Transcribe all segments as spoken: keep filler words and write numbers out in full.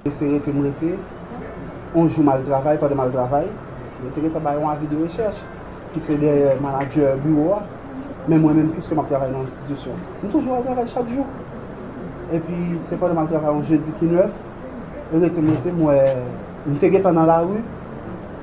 E se rete m rete. Yon jou m al travay, pandan m al travay, yo te gentan bay yon avi de rechèch ki se dèyè manadjè biwo a. Men mwen menm, piske m ap travay nan enstitisyon, m toujou al travay chak jou. Epi se pandan m al travay yon jedi ki nèf, e rete m rete, m wè, m te gentan nan lari,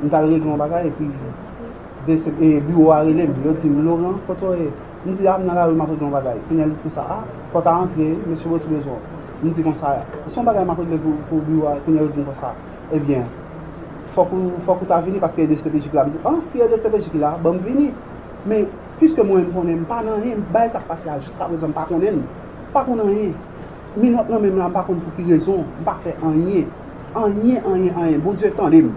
m t al regle yon bagay, epi de se, e biwo a rele m, yo di m, "Laurent, kote w ye?" M di, "A, m nan lari, m ap regle yon bagay." Kounye a, li di konsa, "A, fò w ta antre, mesye Bretou bezwen w." M di konsa, "Se yon bagay m ap regle pou, pou biwo a." Kounye a, yo di m konsa, "Ebyen, fòk ou, fòk ou ta vini paske e de se pe je ki la." M di, "A, si e de se pe je ki la, ban m vini." Men, piske mwen, m konnen m pa nan anyen, bagay sa k pase a, jiskaprezan, m pa konnen l. M pa konn anyen. Minòt nan men m la, m pa konn pou ki rezon, m pa fè anyen. Anyen, anyen, anyen. Bondye tande m.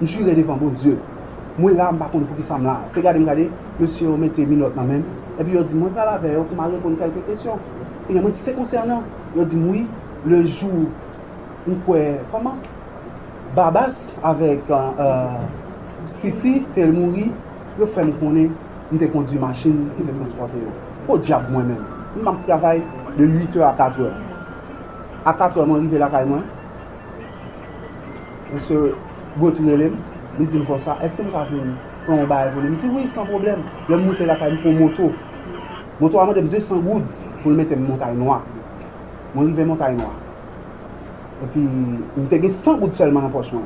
M jire devan Bondye. Mwen la, m pa konn pou ki sa m la. Se gade m gade, mesye yo mete minòt nan men m. Epi yo di m, mwen pral avè yo pou m al reponn kèlke kesyon. Ebyen, mwen di, se konsènan? Yo di m, wi, le jou m kwè, kòman? Babas avèk, euh, Sisi te mouri, yo fè m konnen m te kondui machin ki te transpòte yo. Podyab mwen menm. M ap travay de uit è a kat è. A kat è mwen rive lakay mwen. Mesye Bretou rele m, li di m konsa, èske m ka vin pran yon bagay pou li? M di, wi, san pwoblèm. Lè m moute lakay, m pran yon moto. Moto a mande m de san goud pou l mete m Montay Nwa. Mwen rive Montay Nwa. Epi, m te gen san goud sèlman nan pòch mwen.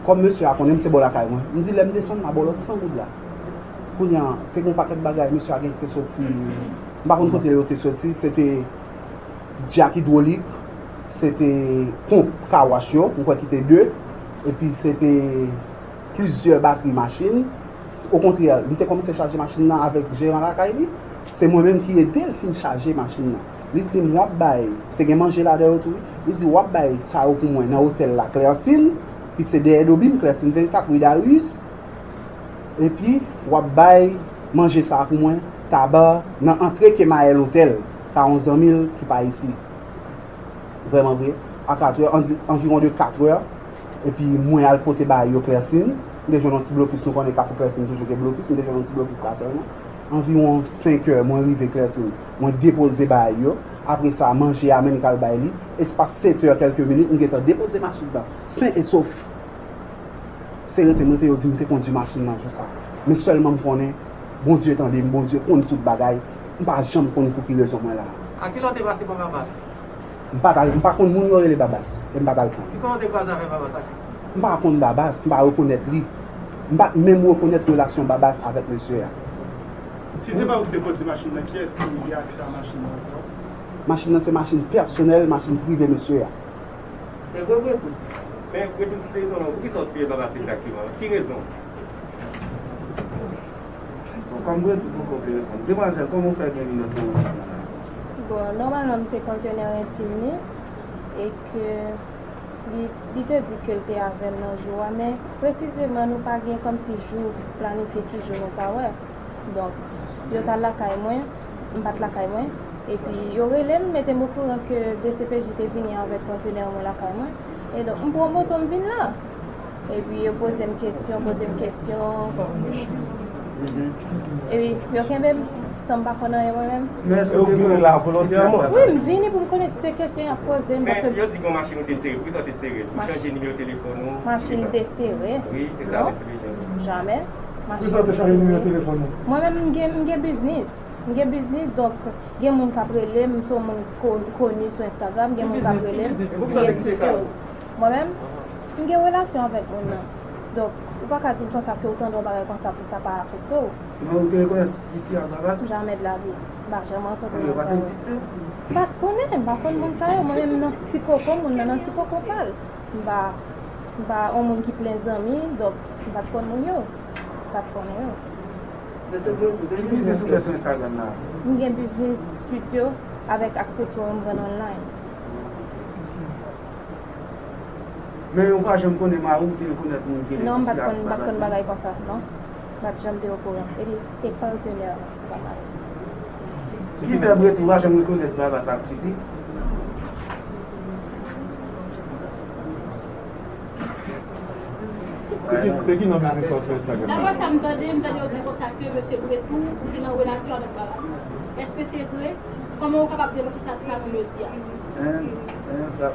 Kòm mesye a konnen m se bò lakay mwen, m di, lè m desann, m a ba w lòt san goud la. Kounye a, te gen yon pakèt bagay, mesye a gen te soti, m pa konn kote yo te soti, se te djak idwolik, se te ponp kawach yo, m kwè ki te de, epi se te plizyè batri machin. Okontrè, li te kòmanse chaje machin nan avèk jeran lakay li. Se mwen menm ki ede l fin chaje machin nan. Li di m, w ap bay, te gen manje ladan yo tou, wi. Li di, w ap bay sa yo pou mwen nan otèl la, Clercine, ki se dèyè Dobim, Clercine vennkat, ri Darius. Epi, w ap bay manje sa a pou mwen, Taba, nan antre Kemayèl Otèl, ka yon zanmi l ki pa isi. Vrèman vre, a kat è, anvi-, anviwon de kat è, epi mwen al pote bagay yo Clercine. M te jwenn yon ti blokis, nou konnen Kafou Clercine toujou gen blokis, m te jwenn yon ti blokis la sèlman. Anviwon senk è, mwen rive Clercine, mwen depoze bagay yo. Apre sa, manje a menm k al bay li. Espas sèt è kèlke minit, m gentan depoze machin nan, sen e sof. Se rete m rete, yo di m te kondui machin nan jou sa. Men sèlman m konnen, Bondye tande m, Bondye konn tout bagay. M pa janm konn pou ki rezon mwen la. A kilè w te pase pa Babas? M pa t al, m pa konn moun yo rele Babas, e m pa t al pran. Kijan w te kwaze avèk Babas Atis? M pa konn Babas, m pa rekonèt li. M pa t menm rekonèt relasyon Babas avèk mesye a. Si se pa ou ki te kondui machin nan, kiyès ki gen aksè a machin nan ankò? Machin nan se machin pèsonèl, machin prive mesye a. Se vre, vre tou. Men, Bretou, sou telefòn nan, poukisa w tiye Babas egzakteman? Ki rezon? Bon, kòm Bretou poko vle reponn. Demwazèl, kòman w fè gen minòt nan wout la? Bon, nòmalman, m se patenè entim li, e ke li, li te di ke l te avè m nan jou a, men presizeman, nou pa gen kòmsi jou planifye ki jou nou ka wè. Donk, yo t al lakay mwen, m pa t lakay mwen. Epi, yo rele m, mete m okouran ke D C P J te vini avèk patenè mwen lakay mwen. E donk, m pran moto, m vin la. Epi, yo poze m kesyon, poze m kesyon. Epi, yo kenbe m, san m pa konn anyen mwen menm. Men èske w te vini la volontèman? Wi, m vini pou m konnen si se kesyon y ap poze m, paske... Men yo di gen yon machin ou te sere, poukisa w te sere l? Ou chanje nimewo telefòn ou? Machin te sere? Wi, se sa, non. Jamè. Poukisa w te chanje nimewo telefòn ou? Mwen menm, m gen, m gen biznis. M gen biznis, donk, gen moun k ap rele m, m se yon moun ko-, koni sou Instagram, gen moun k ap rele m, m gen strikti. Mwen menm, m gen relasyon avèk moun nan. Donk, ou pa ka di m konsa ke ou tande yon bagay konsa pou sa pa afekte w. Men ou te rekonèt Sisi ak Babas? Jamè de la vi. M pa janm rankontre moun sa yo. Yo pa t egziste? M pa t konnen, m pa konn moun sa yo. Mwen menm nan ti koko, moun nan nan ti koko pa l. M pa, m pa yon moun ki plen zanmi, donk m pa t konn moun yo. M pa t konnen yo. Ki biznis ou fè sou Instagram la? M gen biznis stityo avèk akseswa m vann online. Men ou pa janm konnen mari w te rekonèt moun ki rele Sisi ak Babas? Non, m pa t konn, m pa t konn bagay konsa, non. M pa t janm te okouran. Epi, se patenè, se pa mari. Ki fè Bretou pa janm rekonèt Babas ak Sisi? Se ki, se ki non biznis ou sou Instagram? Daprè sa m tande, m tande yo di konsa ke mesye Bretou, ou te nan relasyon avèk Babas. Èske se vre? Kòman ou kapab demanti sa, sa moun yo di a? Hein? Hein, frap.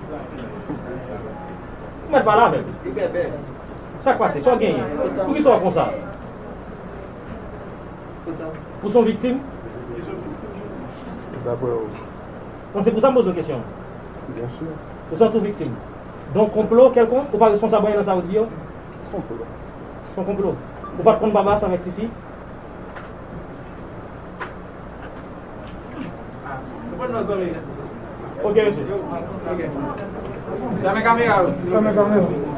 Ou mèt pale avè m. Sa k pase? Sa w genyen? Poukisa w konsa? Ou se yon viktim? Dapre ou? Bon, se pou sa m poze w kesyon. Byen si. Ou santi w viktim? Donk, konplo kèlkonk, ou pa responsab anyen nan sa yo di yo? Konplo. Se yon konplo. Ou pa t konn Babas avèk Sisi? Ok, mesye. Ok. Fèmen kamera yo. Fèmen kamera.